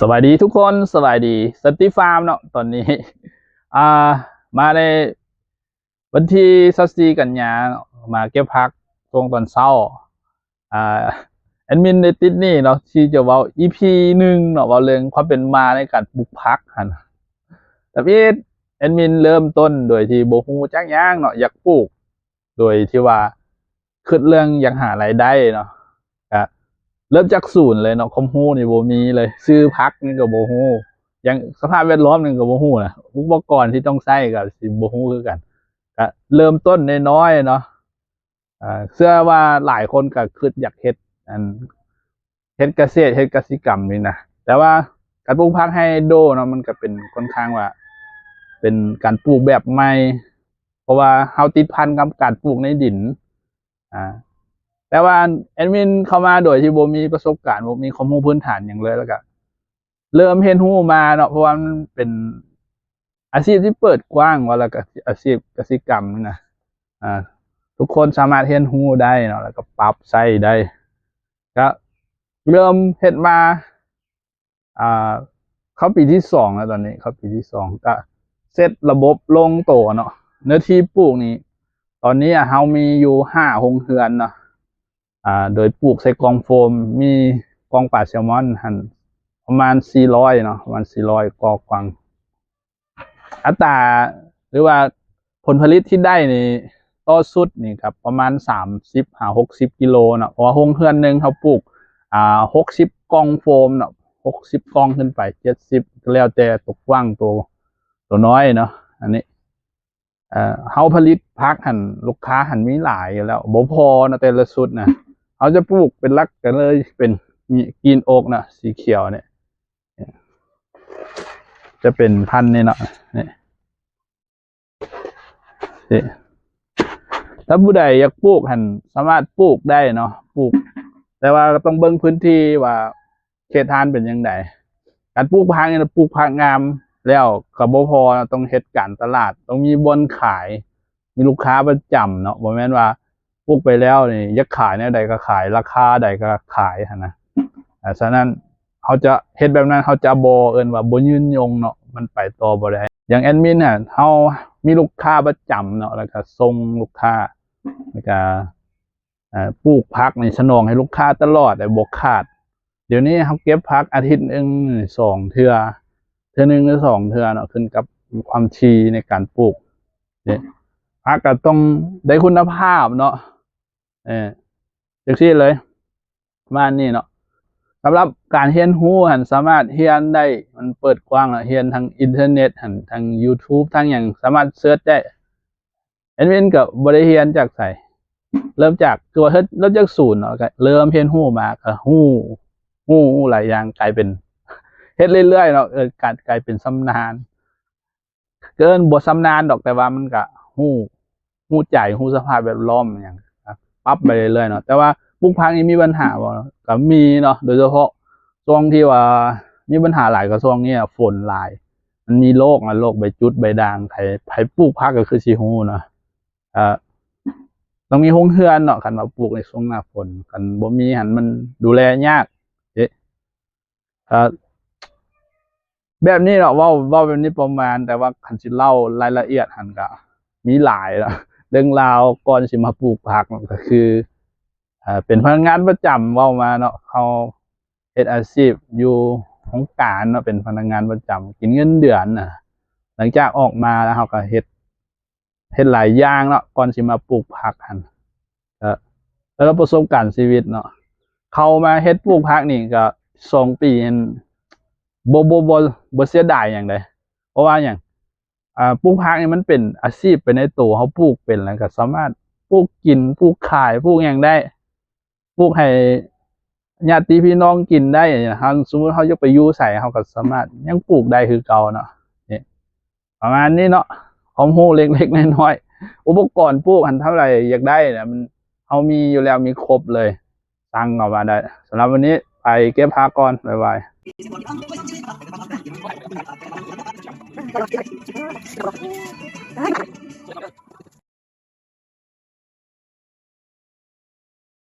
ສະບາຍດີທຸກຄົນ ສະບາຍດີ ສັນຕິຟາມເນາະ. ຕອນນີ້ ອ່າ ມາໃນວັນທີຊາວສີ່ກັນຍາ ມາເກັບຜັກຊ່ວງຕອນເຊົ້າ. ອ່າ ແອດມິນໄດ້ຕິດໜີ້ເນາະ ທີ່ຈະເວົ້າ ອີພີໜຶ່ງເນາະ ເວົ້າເລື່ອງຄວາມເປັນມາໃນການປູກຜັກຫັ້ນ. ທຳອິດແອດມິນເລີ່ມຕົ້ນໂດຍທີ່ບໍ່ຮູ້ຈັກຫຍັງເນາະ ຢາກປູກ ໂດຍທີ່ວ່າຄິດເລື່ອງຢາກຫາລາຍໄດ້ເນາະ ກະເລີ່ມຈາກສູນເລີຍເນາະ. ຄວາມຮູ້ນີ້ບໍ່ມີເລີຍ ຊື່ຜັກນີ້ກໍບໍ່ຮູ້ ຢ່າງສະພາບແວດລ້ອມນີ້ກໍບໍ່ຮູ້ນະ ອຸປະກອນທີ່ຕ້ອງໃຊ້ກໍຊິບໍ່ຮູ້ຄືກັນ. ກະເລີ່ມຕົ້ນນ້ອຍໆເນາະ. ເອີ ເຊື່ອວ່າຫຼາຍຄົນກໍຄິດຢາກເຮັດ ອັນ ເຮັດກະເສດ ເຮັດກະສິກຳນີ້ນະ ແຕ່ວ່າການປູກຜັກໄຮ່ໂດຣເນາະ ມັນກໍເປັນ ຄ່ອນຂ້າງວ່າເປັນການປູກແບບໃໝ່ ເພາະວ່າເຮົາຕິດພັນກັບການປູກໃນດິນ. ອ່າ ແຕ່ວ່າແອດມິນເຂົ້າມາໂດຍທີ່ບໍ່ມີປະສົບການ ບໍ່ມີຄວາມຮູ້ພື້ນຖານຫຍັງເລີຍ ແລ້ວກໍເລີ່ມຮຽນຮູ້ມາເນາະ ເພາະວ່າມັນເປັນອາຊີບທີ່ເປີດກວ້າງ ວ່າແລ້ວກໍອາຊີບກະສິກຳນີ້ນະ ອ່າ ທຸກຄົນສາມາດຮຽນຮູ້ໄດ້ເນາະ ແລ້ວກໍປັບໃຊ້ໄດ້. ກໍເລີ່ມເຮັດມາ ອ່າ ເຂົ້າປີທີສອງແລ້ວ ຕອນນີ້ເຂົ້າປີທີສອງ ກະເສັດລະບົບລົງໂຕເນາະ. ເນື້ອທີ່ປູກນີ້ ຕອນນີ້ເຮົາມີຢູ່ຫ້າໂຮງເຮືອນເນາະ ອ່າ ໂດຍປູກໃສ່ກ່ອງໂຟມ ມີກ່ອງປາແຊລມອນຫັ້ນປະມານສີ່ຮ້ອຍເນາະ ປະມານສີ່ຮ້ອຍກໍກວາງ. ອັດຕາ ຫຼືວ່າຜົນຜະລິດທີ່ໄດ້ນີ້ ຕໍ່ຊຸດນີ້ກໍປະມານສາມສິບຫາຫົກສິບກິໂລເນາະ ເພາະວ່າໂຮງເຮືອນໜຶ່ງເຮົາປູກ ອ່າ ຫົກສິບກ່ອງໂຟມເນາະ ຫົກສິບກ່ອງຂຶ້ນໄປ ເຈັດສິບ ກໍແລ້ວແຕ່ໂຕກວ້າງ ໂຕ ໂຕນ້ອຍເນາະ. ອັນນີ້ ເອີ ເຮົາຜະລິດຜັກຫັ້ນ ລູກຄ້າຫັ້ນມີຫຼາຍຢູ່ແລ້ວ ບໍ່ພໍເນາະ ແຕ່ລະຊຸດນະ. ເຮົາຈະປູກເປັນຫຼັກກໍເລີຍເປັນ ກຣີນໂອກເນາະ ສີຂຽວນີ້ ຈະເປັນພັນນີ້ເນາະ ນີ້ ນີ້ ຖ້າຜູ້ໃດຢາກປູກຫັ້ນ ສາມາດປູກໄດ້ເນາະ ປູກ ແຕ່ວ່າກໍຕ້ອງເບິ່ງພື້ນທີ່ວ່າເຂດທ່ານເປັນຈັ່ງໃດ. ການປູກຜັກນີ້ ປູກຜັກງາມແລ້ວກໍບໍ່ພໍເນາະ ຕ້ອງເຮັດການຕະຫຼາດ ຕ້ອງມີບ່ອນຂາຍ ມີລູກຄ້າປະຈຳເນາະ ບໍ່ແມ່ນວ່າ ປູກໄປແລ້ວນີ້ ຢາກຂາຍແນວໃດກໍຂາຍ ລາຄາໃດກໍຂາຍຫັ້ນນະ. ອ່າ ສະນັ້ນ ເຮົາຈະເຮັດແບບນັ້ນ ເຮົາຈະບໍ່ ເອີ້ນວ່າບໍ່ຍືນຍົງເນາະ ມັນໄປຕໍ່ບໍ່ໄດ້. ຢ່າງແອດມິນນະ ເຮົາມີລູກຄ້າປະຈຳເນາະ ແລ້ວກໍສົ່ງລູກຄ້າ ແລ້ວກໍ ເອີ ປູກຜັກນີ້ສະໜອງໃຫ້ລູກຄ້າຕະຫຼອດ ແລະ ບໍ່ຂາດ. ດຽວນີ້ເຮົາເກັບຜັກອາທິດໜຶ່ງສອງເທື່ອ ເທື່ອໜຶ່ງຫຼືສອງເທື່ອເນາະ ຂຶ້ນກັບຄວາມຖີ່ໃນການປູກ. ເດ້ ຜັກກໍຕ້ອງໄດ້ຄຸນນະພາບເນາະ ເອີ ຈັ່ງຊີ້ເລີຍ ປະມານນີ້ເນາະ. ສຳລັບການຮຽນຮູ້ຫັ້ນ ສາມາດຮຽນໄດ້ ມັນເປີດກວ້າງ ຮຽນທາງອິນເຕີເນັດຫັ້ນ ທາງຢູທູບ ທາງຫຍັງ ສາມາດເສີດໄດ້. ແອດມິນກໍບໍ່ໄດ້ຮຽນຈາກໃສ ເລີ່ມຈາກ ຄືວ່າເຮັດ ເລີ່ມຈາກສູນເນາະ ກໍເລີ່ມຮຽນຮູ້ມາ ກໍຮູ້ ຮູ້ຫຼາຍຢ່າງ ກາຍເປັນ ເຮັດເລື້ອຍໆເນາະ ເອີ ກາຍ ກາຍເປັນຊຳນານ ເກີນ ບໍ່ຊຳນານດອກ ແຕ່ວ່າມັນກໍຮູ້ ຮູ້ໃຈ ຮູ້ສະພາບແວດລ້ອມຫຍັງ ປັບໄປເລື້ອຍໆເນາະ. ແຕ່ວ່າປູກຜັກນີ້ມີບັນຫາບໍ່? ກໍມີເນາະ ໂດຍສະເພາະຊ່ວງທີ່ວ່າມີບັນຫາຫຼາຍກໍຊ່ວງນີ້ ຝົນຫຼາຍ ມັນມີໂລກນະ ໂລກໃບຈຸດໃບດ່າງ ໃຜ ໃຜປູກຜັກກໍຄືຊິຮູ້ເນາະ. ເອີ ຕ້ອງມີໂຮງເຮືອນເນາະ ຄັນວ່າປູກໃນຊ່ວງໜ້າຝົນ ຄັນບໍ່ມີຫັ້ນມັນດູແລຍາກເດ້. ເອີ ແບບນີ້ເນາະ ເວົ້າ ເວົ້າແບບນີ້ປະມານ ແຕ່ວ່າຄັນຊິເລົ່າລາຍລະອຽດຫັ້ນກໍມີຫຼາຍເນາະ ເລື່ອງລາວກ່ອນຊິມາປູກຜັກເນາະ ກໍຄື ເອີ ເປັນພະນັກງານປະຈຳ ເວົ້າມາເນາະ ເຮົາເຮັດອາຊີບຢູ່ໂຮງການເນາະ ເປັນພະນັກງານປະຈຳ ກິນເງິນເດືອນນະ. ຫຼັງຈາກອອກມາແລ້ວ ເຮົາກໍເຮັດ ເຮັດຫຼາຍຢ່າງເນາະ ກ່ອນຊິມາປູກຜັກຫັ້ນ ເອີ ແລ້ວປະສົບການຊີວິດເນາະ ເຂົ້າມາເຮັດປູກຜັກນີ້ກໍສອງປີຫັ້ນ ບໍ່ ບໍ່ ບໍ່ ບໍ່ເສຍດາຍຫຍັງເດ້. ເພາະວ່າຫຍັງ? ອ່າ ປູກຜັກນີ້ມັນເປັນອາຊີບໄປໃນໂຕ ເຮົາປູກເປັນແລ້ວກໍສາມາດປູກກິນ ປູກຂາຍ ປູກຫຍັງໄດ້ ປູກໃຫ້ຍາດຕິພີ່ນ້ອງກິນໄດ້. ເຮົາ ສົມມຸດເຮົາຢາກໄປຢູ່ໃສ ເຮົາກໍສາມາດຍັງປູກໄດ້ຄືເກົ່າເນາະ. ນີ້ ປະມານນີ້ເນາະ ຄວາມຮູ້ເລັກໆນ້ອຍໆ. ອຸປະກອນປູກຫັ້ນ ຖ້າໃດຢາກໄດ້ນະ ມັນ ເຮົາມີຢູ່ແລ້ວ ມີຄົບເລີຍ ສັ່ງເຂົ້າມາໄດ້. ສຳລັບວັນນີ້ໄປເກັບຜັກກ່ອນ ບາຍບາຍ.